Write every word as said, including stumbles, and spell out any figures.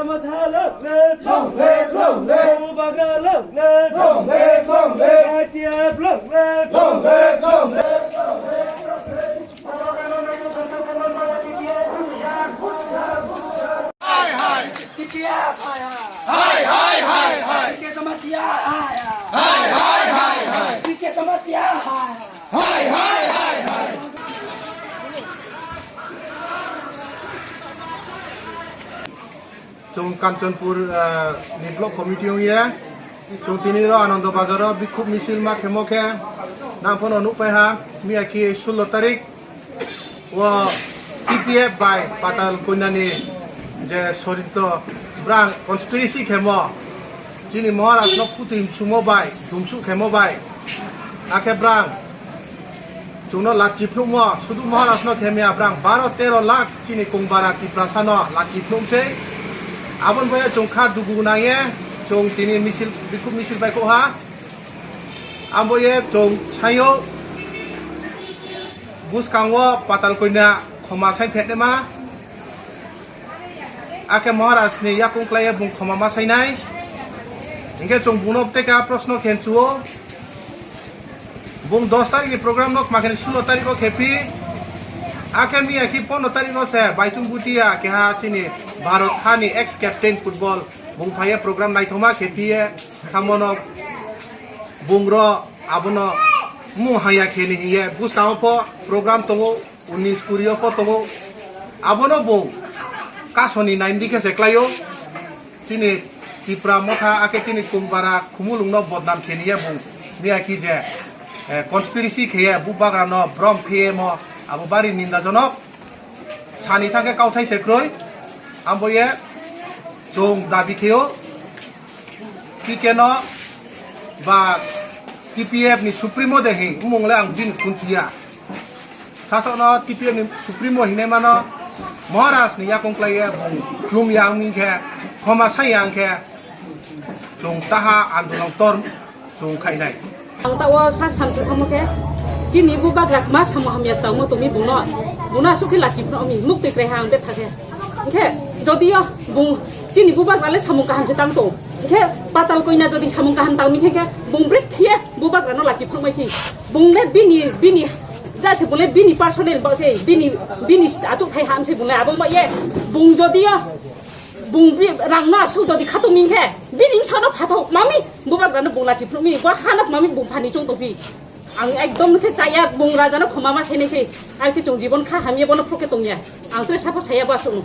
Matha long live! Long live, long live! Bubagra long live! Long live, long live! I T F long live! Long live, long live! Hai, hai! T P F, hai, hai! Hai, hai, hai, hai! T K Jamatia, hai, hai! Hai, hai, hai, hai! T K Jamatia, hai, hai! Hai, hai, hai, hai! Chwng Kanchanpur, ah, ni block committee wngya. Chwng tini ro Anando Bazar o bikhuk misil ma khemo khe nang phano nukpai ha. Miya ki sullo tarik o T P F bai Patal Konyani je soritro brang conspiracy khemo, chini Maharaj no kutui msumo bai dumsuk khemo bai akhe brang Chwngno lachi phunukmo, sudu Maharaj no themya brang baro tero lakh chini kongbara Tiprasa no lachi phunuk sei. Aboni boya chwng kha dugu nangye, chwng tini misil, bikhuk misil bai kok ha. Ambo ye chwng sayo bwskango Patal Koina khoma sai phetnema. Akhe Maharaj ni yakung klaiye bung khoma ma sainai. Hinkhe chwng bungno teka proshno khenchuo. Bung dos tarik ni program no kma khe sullo tarik o khe phi. Akhe miya khi pondro tarik o se Baitung Bhutia keha chini Bharat ha ni ex captain football bung phaiye program naithoma khe phiye khamono bung ro abono mung haya khe ni hiye bwskango pho program tongo. Unis kuri o pho tongo. Abono bo kasoni naimdi khe se klaio. Chini Tipra Motha akhe chini Kumbara Khumulungno bodnam kheniya bo. Miya ki je, eh, conspiracy kheye bubagrano brom phiyemo abo bari nindajonok. Sani thangkhe kauthai se kroi. Ambo ye chwng dabi kheo. T K no ba T P F ni Supremo de hing, umung le ang bini khunchuya. Sasok no T P F ni Supremo hinai mano Maharaj ni yakung klai ye bung klum ya wng khe, khoma sai ya wng khe, chwng taha andolon tor chwng khainai. Ang ta o sa samchu kamo khe, chini bubagra ma samo hamya tangmo tongmi bungno, bungno asuk khe lachi phano mi muk twi krai ha ang betha khe. Hingkhe jodio bung chini bubagra le samung kaham se tang tong. Hingkhe Patal Koina jodi samung kaham tang mi khe, khe bung brek khiye bubagra no lachi phang mai khi. Bung le bini, bini, ja se bung le bini personal ba se bini, bini achuk thai ham se bung le abo ma ye. Bung jodio bung bi rang no asuk jodi khatung mi khe, bini sano phathok mami bubagra no bung lachi phang mi, bo khana mami bung phani chong tong phi. Ang ekdom khe chaya bung raja no khoma ma senai se. Ar khe chwng jibon kha hamya bono phruke tongya. Ang tre sabo saya ba sunu.